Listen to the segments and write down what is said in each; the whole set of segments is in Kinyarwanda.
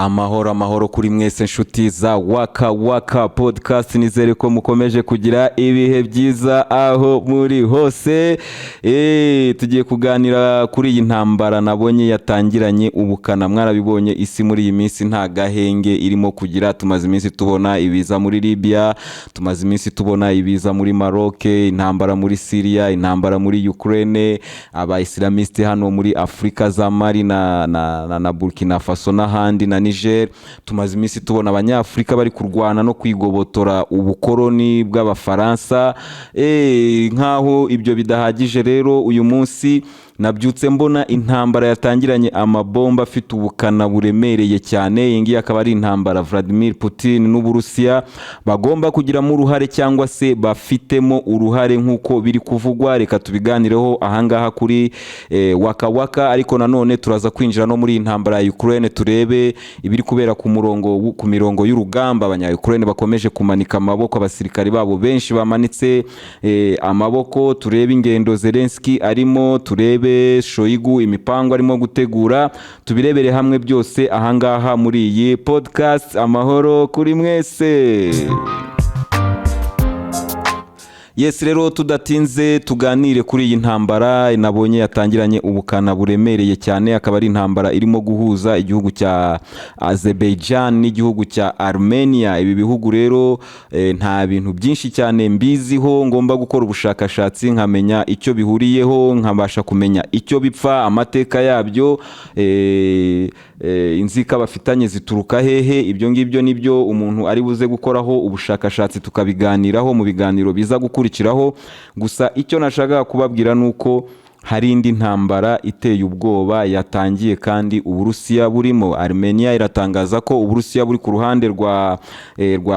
Amahoro, amahoro kuri mwese, nshuti za Waka Waka Podcast. Nizere ko mukomeje kugira ibihe byiza aho muri hose. Tugiye kuganira kuri iyi ntambara nabonye yatangiranye ubukana. Mwarabibonye, isi muri iyi minsi nta gahenge irimo kugira. Tumaze iminsi tubona ibiza muri Libya, tumaze iminsi tubona ibiza muri Maroc, intambara muri Syria, intambara muri Ukraine, aba islamiste hano muri Afurika za Mali na Burkina Faso n'ahandi na Niger. Tumaze iminsi tubona Abanyafurika bari kurwana no kwigobotora ubukoroni bw'Abafaransa. Nk'aho ibyo bidahagije rero, uyu munsi nabyutse mbona intambara yatangiranye amabomba afite ubukana buremereye cyane. Iyi ngiyi akaba ari intambara Vladimir Putin n'Uburusiya bagomba kugiramo uruhare cyangwa se bafitemo uruhare nk'uko biri kuvugwa. Reka tubiganireho ahangaha kuri Waka Waka. Ariko nanone turaza kwinjira no muri iyi ntambara ya Ukraine, turebe ibiri kubera ku mirongo y'urugamba. Abanya Ukraine bakomeje kumanika amaboko, abasirikari babo benshi bamanitse amaboko. Turebe ingendo Zelensky arimo, turebe Shoigu imipango arimo gutegura, tubirebere hamwe byose ahangaha muri iyi podcast. Amahoro kuri mwese. Yes, rero tudatinze tuganire kuri iyi ntambara nabonye yatangiranye ubukana buremereye cyane. Akaba ari intambara irimo guhuza igihugu cya Azerbaijan n'igihugu cya Armenia. Ibi bihugu rero nta bintu byinshi cyane mbiziho, ngomba gukora ubushakashatsi nkamenya icyo bihuriyeho, nkabasha kumenya icyo bipfa, amateka yabyo, inzika bafitanye zituruka hehe. Ibyo ngibyo nibyo umuntu ari buze gukoraho ubushakashatsi, tukabiganiraho mu biganiro biza gukurikiraho. Gusa icyo nashakaga kubabwira ni uko hari indi ntambara iteye ubwoba yatangiye kandi Uburusiya burimo. Armenia iratangaza ko Uburusiya buri ku ruhande rwa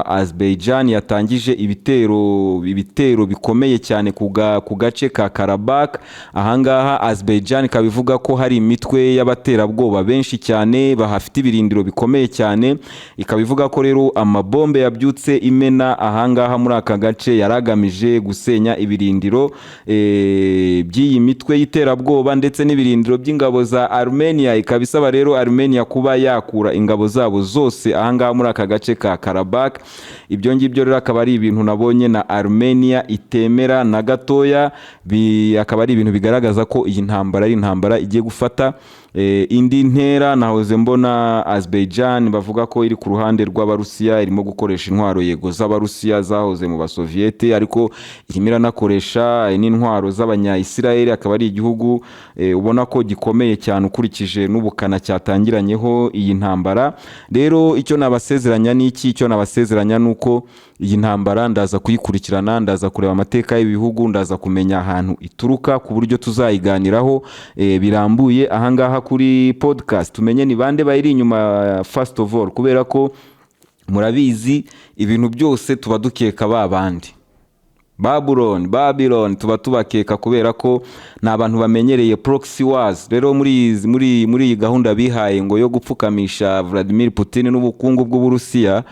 Azerbaijan yatangije ibitero bikomeye cyane ku gace ka Karabakh. Ahangaha Azerbaijan ikaba ivuga ko hari imitwe y'abaterabwoba benshi cyane bahafite ibirindiro bikomeye cyane. Ikaba ivuga ko rero amabombe yabyutse imena ahangaha muri aka gace yari agamije gusenya ibirindiro by'iyi mitwe y'iterabwoba ndetse n'ibirindiro by'ingabo za Armenia. Ikaba isaba rero Armenia kuba yakura ingabo zabo zose ahangaha muri aka gace ka Karabakh. Ibyo ngibyo rero akaba ari ibintu nabonye na Armenia itemera na gatoya. Akaba ari ibintu bigaragaza ko iyi ntambara ari intambara igiye gufata indi ntera. Nahoze mbona Azerbaijan bavuga ko iri ku ruhande rw'Abarusiya, irimo gukoresha intwaro yego z'Abarusiya zahoze mu Basoviyete, ariko irimo iranakoresha n'intwaro z'Abanya-Israel. Akaba ari igihugu ubona ko gikomeye cyane ukurikije n'ubukana cyatangiranyeho iyi ntambara. Rero icyo nabasezeranya ni iki? Icyo nabasezeranya ni uko iyi ntambara ndaza kuyikurikirana, ndaza kureba amateka y'ibihugu, ndaza kumenya ahantu ituruka, ku buryo tuzayiganiraho birambuye ahangaha kuri podcast, tumenye ni bande bayiri inyuma first of all, kubera ko murabizi, ibintu byose tuba dukeka ba bandi Babylon. Babylon tuba tubakeka kubera ko ni abantu bamenyereye proxy wars. Rero muri iyi gahunda bihaye ngo yo gupfukamisha Vladimir Putin n'ubukungu bw'Uburusiya,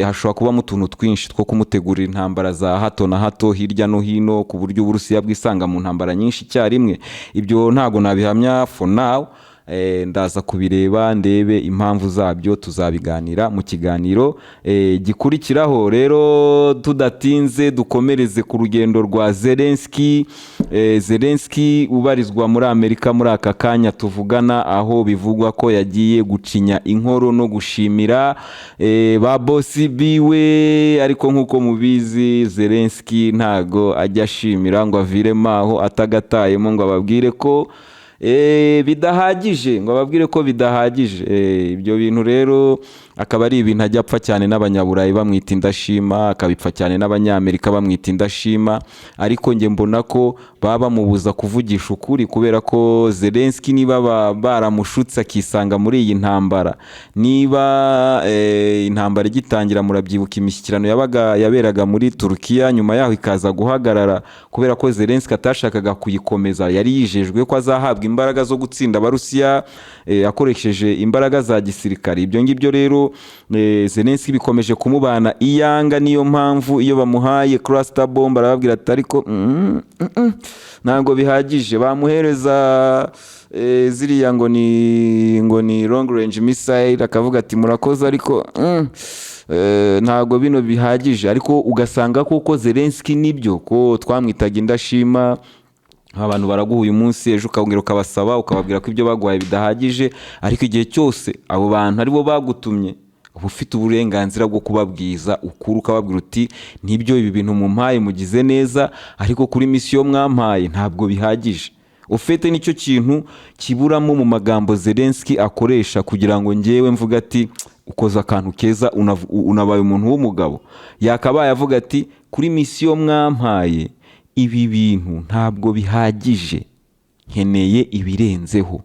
hashobora kubamo utuntu twinshi two kumutegurira intambara za hato na hato hirya no hino, ku buryo Uburusiya bwisanga mu ntambara nyinshi icyarimwe. Ibyo ntabwo nabihamya for now. Ndaza kubireba ndebe impamvu zabyo, tuzabiganira mu kiganiro gikurikiraho. Rero tudatinze dukomereze ku rugendo rwa Zelensky. Zelensky ubarizwa muri Amerika muri aka kanya tuvugana, aho bivugwa ko yagiye gucinya inkoro no gushimira ba boss biwe. Ariko nk'uko mubizi, Zelensky ntago ajya ashimira ngo aviremo aho atagatayemo, ngo ababwire ko bidahagije, ngo ababwire ko bidahagije. Ibyo bintu rero akaba ari ibintu ajya apfa cyane n'Abanyaburayi bamwita indashima, akabipfa cyane n'Abanyamerika bamwita indashima. Ariko njye mbona ko baba bamubuza kuvugisha ukuri, kubera ko Zelensky niba baramushutse akisanga muri iyi ntambara, niba intambara igitangira, murabyibuka imishyikirano yabaga yaberaga muri Turukiya, nyuma yaho ikaza guhagarara kubera ko Zelensky atashakaga kuyikomeza. Yari yijejwe ko azahabwa imbaraga zo gutsinda Abarusiya akoresheje imbaraga za gisirikare. Ibyo ngibyo rero Rero Zelensky bikomeje kumubana iyanga. Niyo mpamvu iyo bamuhaye cluster bomb arababwira ati: "Ariko ntabwo bihagije." Bamuhereza ziriya ngo ni long range missile, akavuga ati: "Murakoze, ariko ntabwo bino bihagije." Ariko ugasanga koko Zelensky nibyo ko twamwitaga indashima. Abantu baraguha uyu munsi, ejo ukongera ukabasaba, ukababwira ko ibyo baguhaye bidahagije. Ariko igihe cyose abo bantu aribo bagutumye, uba ufite uburenganzira bwo kubabwiza ukuri, ukababwira uti: "Nibyo, ibi bintu mumpaye mugize neza, ariko kuri mission mwampaye ntabwo bihagije." Ufite nicyo kintu kiburamo mu magambo Zelensky akoresha kugira ngo ngewe mvuge ati: "Ukoze akantu keza, unabaye umuntu w'umugabo." Yakabaye avuga ati: "Kuri mission mwampaye, ibi bintu ntabwo bihagije, nkeneye ibirenzeho."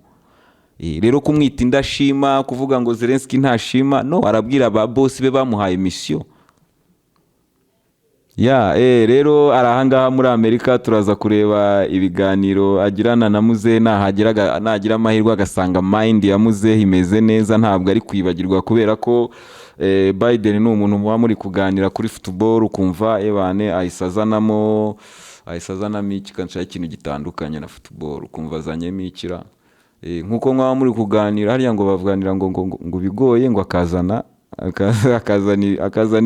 Rero kumwita indashima, kuvuga ngo Zelensky ntashima, no arabwira ba boss be bamuhaye mission ya. Rero ari ahangaha muri Amerika, turaza kureba ibiganiro agirana na muzehe nahagera, nagira amahirwe agasanga mind ya muzehe imeze neza, ntabwo ari kwibagirwa, kubera ko Biden ni umuntu muba muri kuganira kuri football ukumva ebane ahise azanamo iki, kanshaka ikintu gitandukanye na football, ukumva azanyemo ikira. Nkuko mwaba muri kuganira hariya ngo bavuganira ngo bigoye, ngo akazana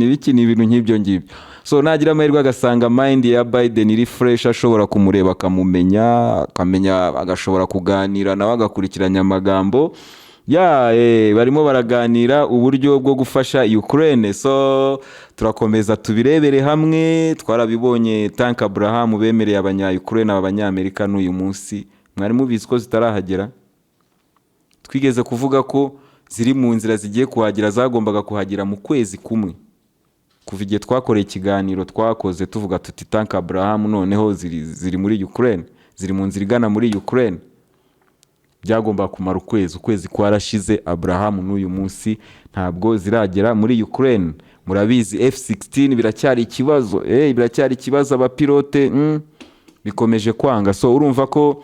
ibiki, ni ibintu nk'ibyo ngibyo. So nagira amahirwe agasanga mind ya Biden iri fresh, ashobora kumureba akamumenya, akamenya, agashobora kuganira nawe, agakurikiranya amagambo ya barimo baraganira uburyo bwo gufasha Ukraine. So turakomeza tubirebere hamwe. Twarabibonye, tank Abraham bemereye abanya Ukraine, aba banyamerika, n'uyu munsi mwari mubizi ko zitarahagera. Twigeze kuvuga ko ziri mu nzira zigiye kuhagera, zagombaga kuhagera mu kwezi kumwe kuva igihe twakoreye ikiganiro twakoze tuvuga tuti tank Abraham noneho ziri muri Ukraine, ziri mu nzira igana muri Ukraine. Byagombaga kumara ukwezi, ukwezi kwarashize, Abraham n'uyu munsi ntabwo ziragera muri Ukraine. Murabizi, F16 biracyari ikibazo, biracyari ikibazo, abapilote bikomeje kwanga. So urumva ko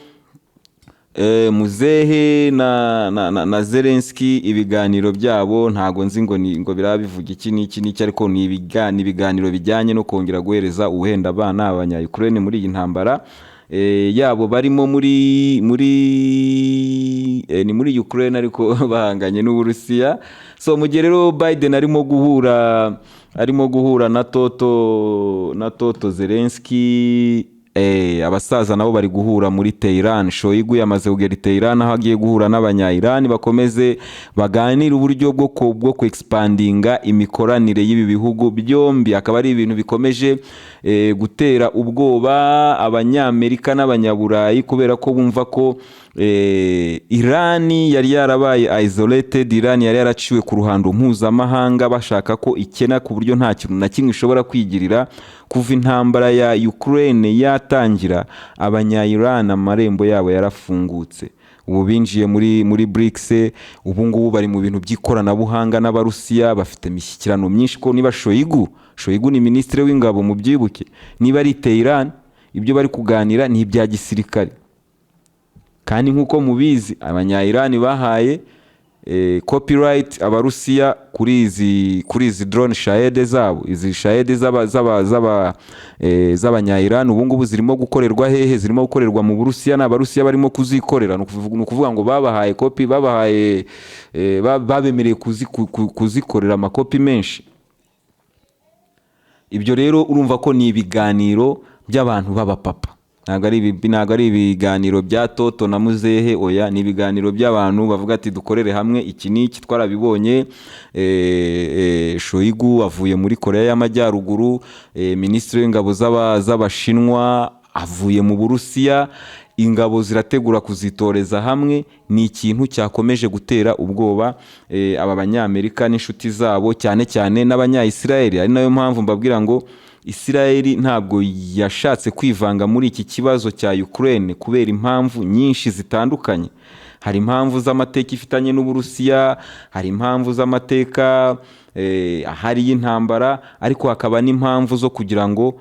muzehe na Zelensky ibiganiro byabo ntago nzi ngo ni ngo biraba bivuga iki n'iki n'iki, ariko ni ibiganiro bijyanye no kongera guhereza ubuhenda abana abanya Ukraine muri iyi ntambara yabo barimo muri ni muri Ukraine, ariko bahanganye n'Uburusiya. So mu gihe rero Biden arimo guhura na Toto Zelensky, abasaza nabo bari guhura muri Tehran. Shoigu yamaze kugera i Tehran, aho agiye guhura n'abanya-Iran bakomeze baganire uburyo bwo ku-expandinga imikoranire y'ibi bihugu byombi. Akaba ari ibintu bikomeje gutera ubwoba Abanyamerika n'Abanyaburayi, kubera ko bumva ko Iran yari yarabaye isolated, Iran yari yaraciwe ku ruhando mpuzamahanga, bashaka ko ikena ku buryo nta kintu na kimwe ishobora kwigirira. Kuva intambara ya Ukraine yatangira, abanya-Iran amarembo yabo yarafungutse. Ubu binjiye muri BRICS, ubu ngubu bari mu bintu by'ikoranabuhanga n'Abarusiya, bafite imishyikirano myinshi. Ko niba Shoigu ni minisitiri w'ingabo, mubyibuke, niba ari Tehran, ibyo bari kuganira ni ibya gisirikare. Kandi nk'uko mubizi, abanya-Iran bahaye copyright Abarusiya kuri izi drone Shahed zabo. Izi Shahed z'abanya-Iran ubu ngubu zirimo gukorerwa hehe? Zirimo gukorerwa mu Burusiya, ni Abarusiya barimo kuzikorera. Ni ukuvuga ngo babahaye copy, babahaye babemereye kuzikorera amakopi menshi. Ibyo rero urumva ko ni ibiganiro by'abantu b'abapapa, ntabwo ari ibiganiro bya Toto na muzehe, oya, ni ibiganiro by'abantu bavuga ati: "Dukorere hamwe iki n'iki." Twarabibonye, Shoigu avuye muri Korea y'Amajyaruguru, minisitiri w'ingabo z'Abashinwa avuye mu Burusiya, ingabo zirategura kuzitoreza hamwe. Ni ikintu cyakomeje gutera ubwoba aba Banyamerika n'inshuti zabo, cyane cyane n'Abanyayisiraheli. Ari nayo mpamvu mbabwira ngo Isiraheli ntabwo yashatse kwivanga muri iki kibazo cya Ukraine kubera impamvu nyinshi zitandukanye. Hari impamvu z'amateka ifitanye n'Uburusiya, hari impamvu z'amateka ahari y'intambara, ariko hakaba n'impamvu zo kugira ngo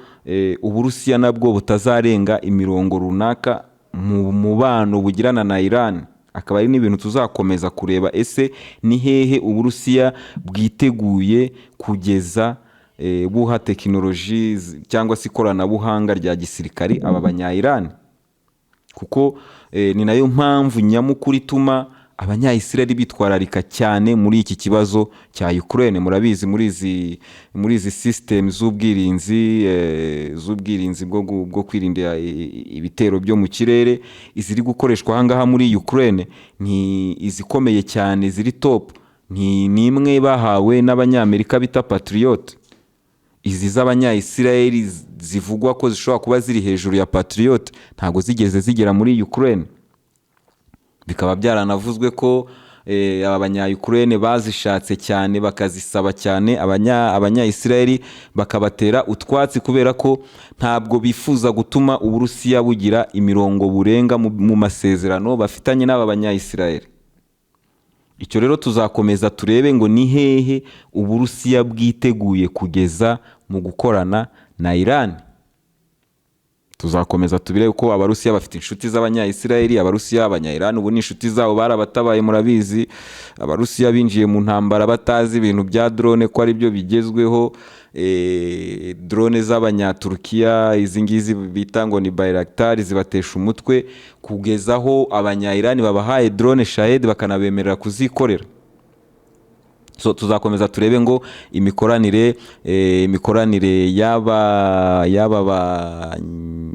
Uburusiya nabwo butazarenga imirongo runaka mu mubano bugirana na Iran. Akaba ari n'ibintu tuzakomeza kureba: ese ni hehe Uburusiya bwiteguye kugeza buha tekinoloji cyangwa se ikoranabuhanga rya gisirikari aba Banya-Iran? Kuko ni nayo mpamvu nyamukuru ituma Abanyayisiraheli bitwararika cyane muri iki kibazo cya Ukraine. Murabizi, muri izi system z'ubwirinzi bwo kwirinda ibitero byo mu kirere, iziri gukoreshwa aha ngaha muri Ukraine ni izikomeye cyane, ziri top, ni imwe bahawe n'Abanyamerika bita Patriot. Izi z'Abanyayisiraheli zivugwa ko zishobora kuba ziri hejuru ya Patriot ntabwo zigeze zigera muri Ukraine. Bikaba byaranavuzwe ko aba Banya-Ukraine bazishatse cyane, bakazisaba cyane, Abanya-Isiraheli bakabatera utwatsi, kubera ko ntabwo bifuza gutuma Uburusiya bugira imirongo burenga mu masezerano bafitanye n'aba Banya-Isiraheli. Icyo rero tuzakomeza turebe ngo ni hehe Uburusiya bwiteguye kugeza mu gukorana na Iran. Tuzakomeza tubirebe ko Abarusiya bafite inshuti z'Abanyayisiraheli. Abarusiya, Abanya-Iran ubu ni inshuti zabo, barabatabaye. Murabizi, Abarusiya binjiye mu ntambara batazi ibintu bya drone ko ari byo bigezweho. Drone z'Abanyaturukiya, izi ngizi bita ngo ni Bayraktar, zibatesha umutwe, kugeza aho Abanya-Iran babahaye drone Shahed, bakanabemerera kuzikorera. So tuzakomeza turebe ngo imikoranire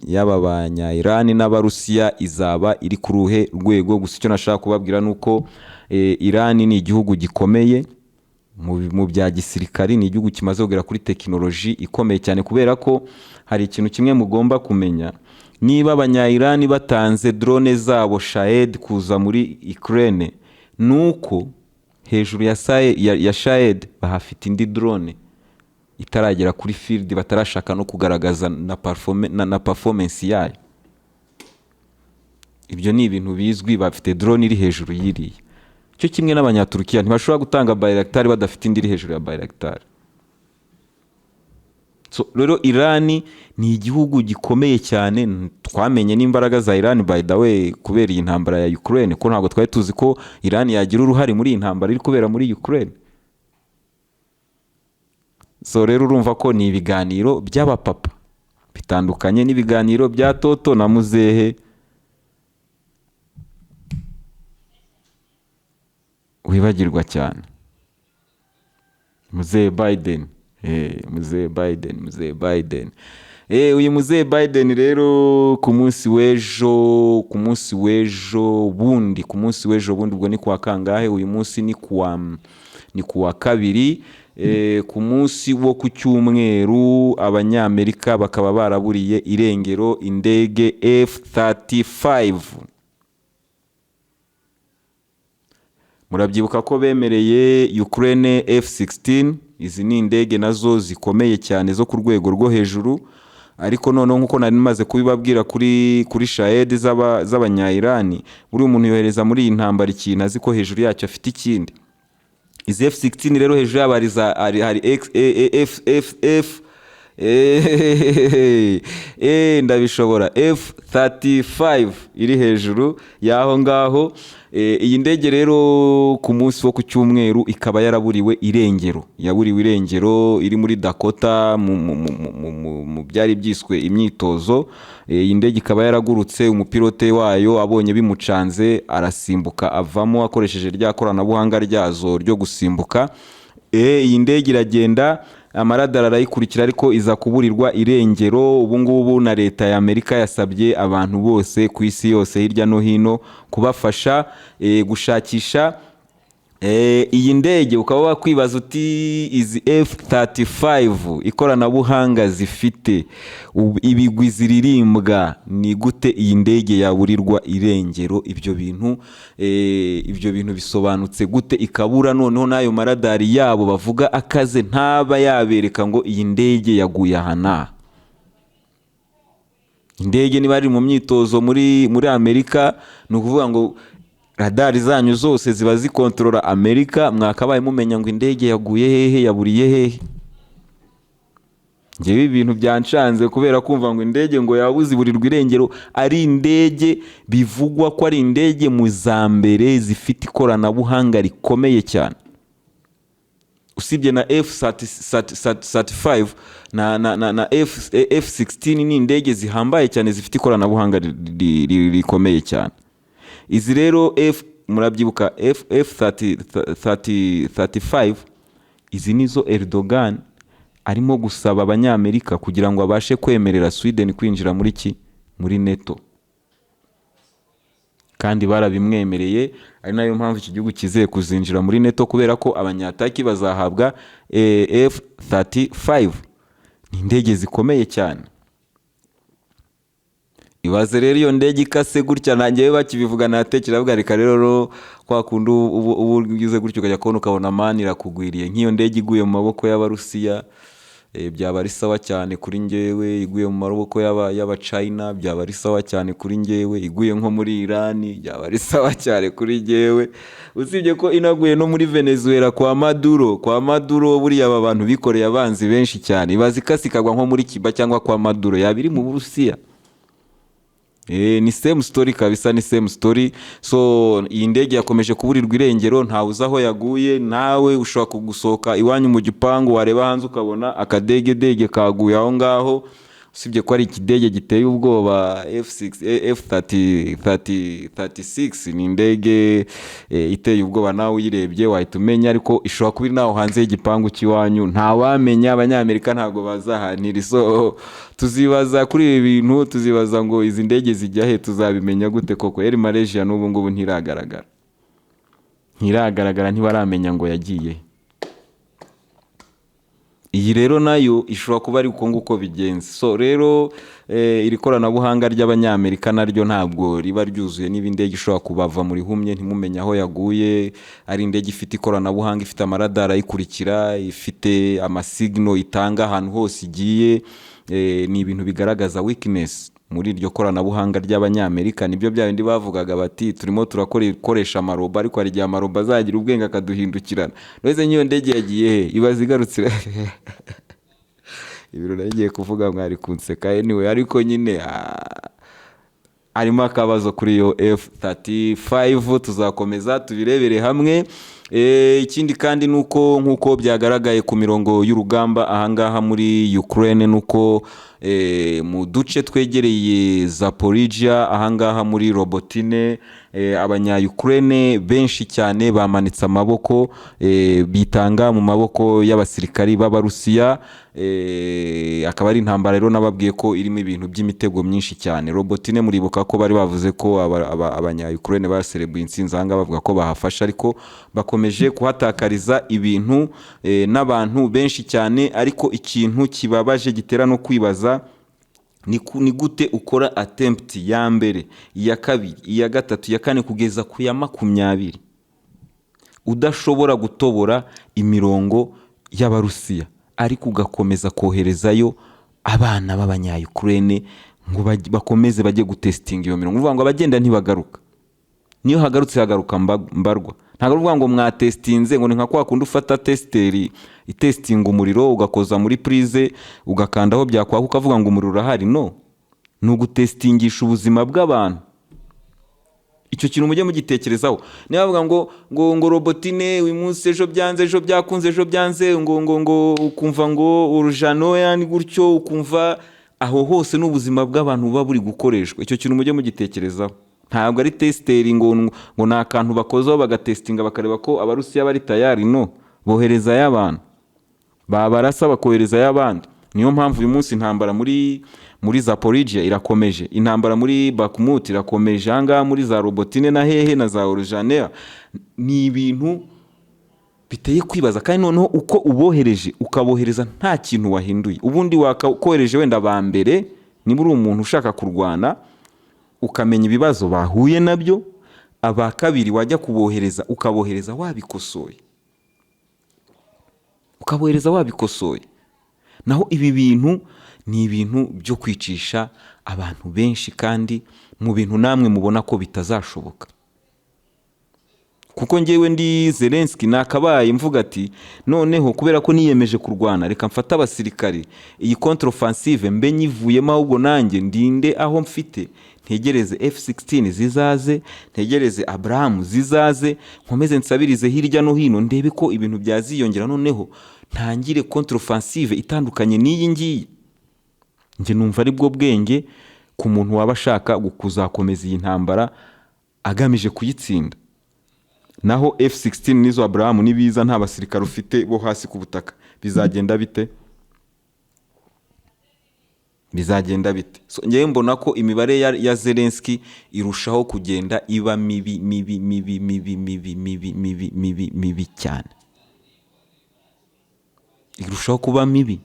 y'aba Banya-Iran n'Abarusiya izaba iri ku ruhe rwego. Gusa icyo nashaka kubabwira ni uko Iran ni igihugu gikomeye mu bya gisirikari, ni igihugu kimaze kugera kuri tekinoloji ikomeye cyane, kubera ko hari ikintu kimwe mugomba kumenya: niba Abanya-Iran batanze drone zabo Shahed kuza muri Ukraine, ni uko hejuru ya Shahed bahafite indi drone itaragera kuri field, batarashaka no kugaragaza na performance yayo. Ibyo ni ibintu bizwi, bafite drone iri hejuru y'iriya. Cyo kimwe n'Abanyaturukiya, ntibashobora gutanga Bayraktar badafite indi iri hejuru ya Bayraktar. So, rero Irani ni igihugu gikomeye cyane. Twamenye n'imbaraga za Irani, by the way, kubera iyi ntambara ya Ukraine, ko ntabwo twari tuzi ko Irani yagira uruhare muri iyi ntambara iri kubera muri Ukraine. So rero urumva ko ni ibiganiro by'abapapa bitandukanye n'ibiganiro bya Toto na muzehe wibagirwa cyane, muzehe Biden. Muzehe Biden, muzehe Biden. Uyu muzehe Biden rero, ku munsi w'ejo bundi, ubwo ni kuwa kangahe? Uyu munsi ni kuwa kabiri. Ku munsi wo ku cyumweru, Abanyamerika bakaba baraburiye irengero indege F35. Murabyibuka ko bemereye Ukraine F16. Izi ni indege nazo zikomeye cyane zo ku rwego rwo hejuru, ariko noneho nk'uko nari maze kubibabwira kuri Shahed z'Abanya-Irani, buriya umuntu yohereza muri iyi ntambara ikintu azi ko hejuru yacyo afite ikindi. Izi F16 rero, hejuru yabo hari X A A F F F ndabishobora, F35 iri hejuru y'aho ngaho. Iyi ndege rero ku munsi wo ku cyumweru ikaba yaraburiwe irengero, yaburiwe irengero iri muri Dakota mu byari byiswe imyitozo. Iyi ndege ikaba yaragurutse, umupilote wayo abonye bimucanze arasimbuka, avamo akoresheje rya koranabuhanga ryazo ryo gusimbuka. Iyi ndege iragenda, amaradara arayikurikira, ariko iza kuburirwa irengero. Ubu ngubu na leta ya Amerika yasabye abantu bose ku isi yose hirya no hino kubafasha gushakisha iyi ndege. Ukaba wakwibaza uti: "Izi F35, ikoranabuhanga zifite, ibigwi ziririmbwa, ni gute iyi ndege yaburirwa irengero?" Ibyo bintu bisobanutse gute ikabura, noneho n'ayo maradari yabo bavuga akaze ntaba yabereka ngo iyi ndege yaguye aha n'aha? Indege niba ari mu myitozo muri Amerika, ni ukuvuga ngo radari zanyu zose ziba zikontorora Amerika, mwakabaye mumenya ngo indege yaguye hehe, yaburiye hehe. Ngewe ibintu byanshanze kubera kumva ngo indege ngo yabuze, iburirwa irengero, ari indege bivugwa ko ari indege mu za mbere zifite ikoranabuhanga rikomeye cyane, usibye na F35 na F16. Ni indege zihambaye cyane, zifite ikoranabuhanga rikomeye cyane. Izi rero F, murabyibuka, F F30 35, izi nizo Erdogan arimo gusaba Abanyamerika kugira ngo abashe kwemerera Sweden kwinjira muri ki, muri NATO, kandi barabimwemereye. Ari nayo mpamvu iki gihugu cyizeye kuzinjira muri NATO, kubera ko Abanyataki bazahabwa F35. Ni indege zikomeye cyane. Ibaze rero iyo ndege ikase gutya. Nanjye bakibivuga natekera, bavuga reka rero, kwa kundi uba ugize gutyo ukajya kubona ukabona mani irakugwiriye. Nk'iyo ndege iguye mu maboko y'Abarusiya, byaba ari sawa cyane kuri njyewe. Iguye mu maboko y'Abachina byaba ari sawa cyane kuri njyewe. Iguye nko muri Irani byaba ari sawa cyane kuri njyewe. Usibye ko inaguye no muri Venezuela kwa Maduro, kwa Maduro buriya aba bantu bikoreye abanzi benshi cyane. Ibaze ikase ikagwa nko muri Cuba cyangwa kwa Maduro, yaba iri mu Burusiya. Ni same story kabisa, ni same story. So iyi ndege yakomeje kuburirwa irengero, ntawe uzi aho yaguye. Nawe ushobora kugusohoka iwanyu mu gipangu, wareba hanze ukabona akadegedege kaguye aho ngaho. Usibye ko ari ikidege giteye ubwoba, F6, F30 30 36 ni indege iteye ubwoba. Nawe uyirebye wahita umenya, ariko ishobora kuba iri naho hanze y'igipangu cy'iwanyu, ntawamenya. Abanyamerika ntabwo bazahanira. So tuzibaza kuri ibi bintu, tuzibaza ngo izi ndege zijya he? Tuzabimenya gute koko? Air Malaysia n'ubu ngubu ntiragaragara, ntiragaragara, ntibaramenya ngo yagiye he. Iyi rero nayo ishobora kuba ari uko nguko bigenze. So rero iri koranabuhanga ry'Abanyamerika naryo ntabwo riba ryuzuye. Niba indege ishobora kubava muri humye ntimumenye aho yaguye, ari indege ifite ikoranabuhanga, ifite amaradari ayikurikira, ifite amasignal itanga ahantu hose igiye, ni ibintu bigaragaza weakness muri iryo koranabuhanga ry'Abanyamerika. Nibyo bya bindi bavugaga bati turimo turakoresha amarobo, ariko hari igihe amarobo azagira ubwenge akaduhindukirana. None nk'iyo ndege yagiye he? Ibaze igarutse. Ibintu nari ngiye kuvuga mwari kunseka. Anyway, ariko nyine harimo akabazo kuri iyo F35, tuzakomeza tubirebere hamwe. Ikindi kandi ni uko nk'uko byagaragaye ku mirongo y'urugamba ahangaha muri Ukraine, ni uko mu duce twegereye Zaporizhia, ahangaha muri Robotine, abanya Ukraine benshi cyane bamanitse amaboko, bitanga mu maboko y'abasirikari b'Abarusiya. Akaba ari intambara rero nababwiye ko irimo ibintu by'imitego myinshi cyane. Robotine muribuka ko bari bavuze ko abanya Ukraine baserebuye intsinzi ahangaha, bavuga ko bahafashe, ariko bakomeje kuhatakariza ibintu n'abantu benshi cyane. Ariko ikintu kibabaje gitera no kwibaza ni gute ukora attempt ya mbere, iya kabiri, iya gatatu, iya kane, kugeza ku ya 20, udashobora gutobora imirongo y'Abarusiya, ariko ugakomeza koherezayo abana b'Abanya-Ukraine ngo bakomeze bajye gutesitinga iyo mirongo? Uvuga ngo abagenda ntibagaruka, niyo hagarutse hagaruka mbarwa. Ntabwo ari ukuvuga ngo mwatesitinze, ngo ni nka kwa kundi ufata testeur itesitinga umuriro, ugakoza muri prise, ugakandaho, byakwaka ukavuga ngo umuriro urahari. No ni ugutesitingisha ubuzima bw'abantu. Icyo kintu mujye mugitekerezaho. Niba bavuga ngo Robotine uyu munsi, ejo byanze, ejo byakunze, ejo byanze, ngo ukumva ngo urujano ni gutyo, ukumva aho hose n'ubuzima bw'abantu buba buri gukoreshwa. Icyo kintu mujye mugitekerezaho. Ntabwo ari testeur ngo ni akantu bakozaho bagatesitinga, bakareba ko Abarusiya bari tayari. No boherezayo abantu, babarasa bakoherezayo abandi. Niyo mpamvu uyu munsi intambara muri Zaporizhia irakomeje, intambara muri Bakhmut irakomeje, ahangaha muri za Robotine na hehe na za Orujanea. Ni ibintu biteye kwibaza. Kandi noneho uko ubohereje, ukabohereza nta kintu wahinduye. Ubundi wakohereje wenda ba mbere, niba uri umuntu ushaka kurwana, ukamenya ibibazo bahuye nabyo, aba kabiri wajya kubohereza ukabohereza wabikosoye, ukabohereza wabikosoye. Naho ibi bintu ni ibintu byo kwicisha abantu benshi, kandi mu bintu namwe mubona ko bitazashoboka. Kuko ngewe ndi Zelensky, nakabaye mvuga ati: "Noneho kubera ko niyemeje kurwana, reka mfate abasirikari, iyi contre-offensive mbe nyivuyemo, ahubwo nanjye ndinde aho mfite, ntegereze F16 zizaze, ntegereze Abrams zizaze, nkomeze nsabirize hirya no hino, ndebe ko ibintu byaziyongera, noneho ntangire contre-offensive itandukanye n'iyi ngiyi." Njye numva ari bwo bwenge ku muntu waba ashaka kuzakomeza iyi ntambara agamije kuyitsinda. Naho F16 n'izo Abrams nibiza nta basirikare ufite bo hasi ku butaka, bizagenda bite? Bizagenda bite? So, ngewe mbona ko imibare ya Zelensky irushaho kugenda iba mibi, mibi, mibi, mibi, mibi, mibi, mibi, mibi, mibi cyane. Irushaho kuba mibi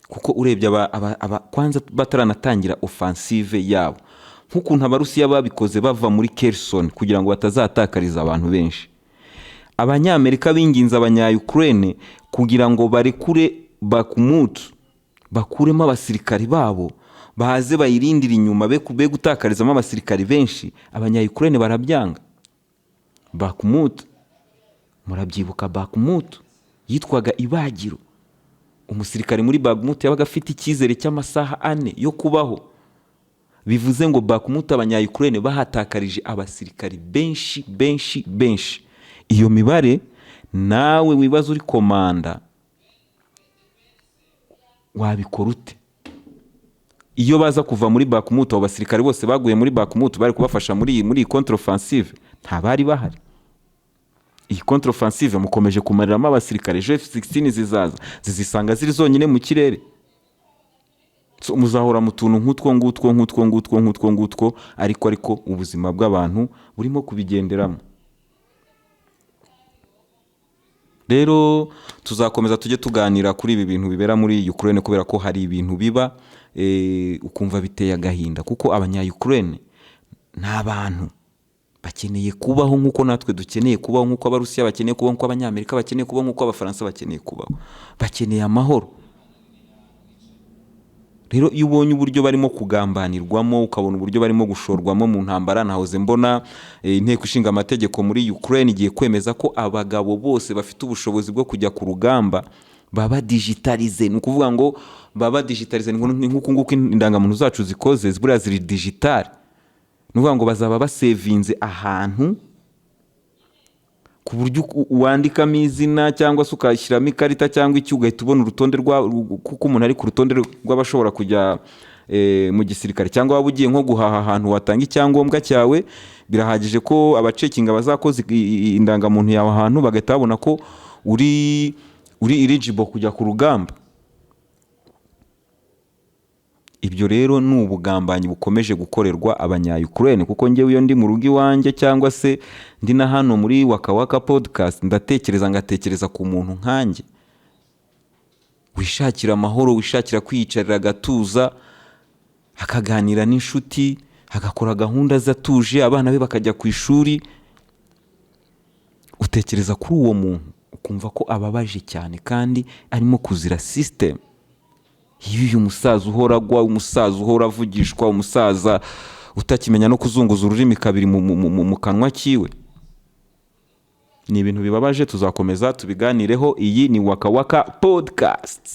kuko urebye aba kwanza bataranatangira offensive yabo, nk'ukuntu Abarusiya babikoze bava muri Kherson kugira ngo batazatakariza abantu benshi, Abanyamerika binginze Abanya-Ukraine kugira ngo barekure Bakhmut, bakuremo abasirikari babo, baze bayirindire inyuma, be gutakarizamo abasirikari benshi. Abanya-Ukraine barabyanga. Bakhmut, murabyibuka, Bakhmut yitwaga ibagiro. Umusirikare muri Bakhmut yabaga afite icyizere cy'amasaha 4 yo kubaho. Bivuze ngo Bakhmut Abanya-Ukraine bahatakarije abasirikari benshi, benshi, benshi. Iyo mibare nawe wibaza, uri komanda wabikora ute? Iyo baza kuva muri Bakhmut, abo basirikare bose baguye muri Bakhmut bari kubafasha muri iyi contre-offensive nta bari bahari. Iyi contre-offensive mukomeje kumariramo abasirikare, ejo F16 zizaza zizisanga ziri zonyine mu kirere. So, muzahora mu tuntu nk'utwo ngutwo, nk'utwo ngutwo, nk'utwo ngutwo, ariko ubuzima bw'abantu burimo kubigenderamo. Rero tuzakomeza tujye tuganira kuri ibi bintu bibera muri Ukraine, kubera ko hari ibintu biba ukumva biteye agahinda, kuko Abanya-Ukraine ni abantu bakeneye kubaho nk'uko natwe dukeneye kubaho, nk'uko Abarusiya bakeneye kubaho, nk'uko Abanyamerika bakeneye kubaho, nk'uko Abafaransa bakeneye kubaho. Bakeneye amahoro. Rero iyo ubonye uburyo barimo kugambanirwamo, ukabona uburyo barimo gushorwamo mu ntambara, nahoze mbona Inteko Ishinga Amategeko muri Ukraine igiye kwemeza ko abagabo bose bafite ubushobozi bwo kujya ku rugamba baba digitalisé. Ni ukuvuga ngo baba digitalisé ni nk'uku nguku indangamuntu zacu zikoze, buriya ziri digital. Ni ukuvuga ngo bazaba basevinze ahantu ku buryo wandikamo izina cyangwa se ukashyiramo ikarita cyangwa iki, ugahita ubona urutonde rwa kuko umuntu ari ku rutonde rw'abashobora kujya mu gisirikare. Cyangwa waba ugiye nko guhaha ahantu, watanga icyangombwa cyawe, birahagije ko abacekinga bazakoza indangamuntu yawe ahantu, bagahita babona ko uri eligible kujya ku rugamba. Ibyo rero ni ubugambanyi bukomeje gukorerwa Abanya-Ukraine, kuko njyewe iyo ndi mu rugo iwanjye cyangwa se ndi na hano muri Waka Waka Podcast, ndatekereza, ngatekereza ku muntu nkanjye wishakira amahoro, wishakira kwiyicarira agatuza, akaganira n'inshuti, agakora gahunda ze atuje, abana be bakajya ku ishuri. Utekereza kuri uwo muntu ukumva ko ababaje cyane kandi arimo kuzira sisitemu iyo uyu musaza uhora agwa, umusaza uhora avugishwa, umusaza utakimenya no kuzunguza ururimi kabiri mu kanwa kiwe. Ni ibintu bibabaje, tuzakomeza tubiganireho. Iyi ni Waka Waka Podcast.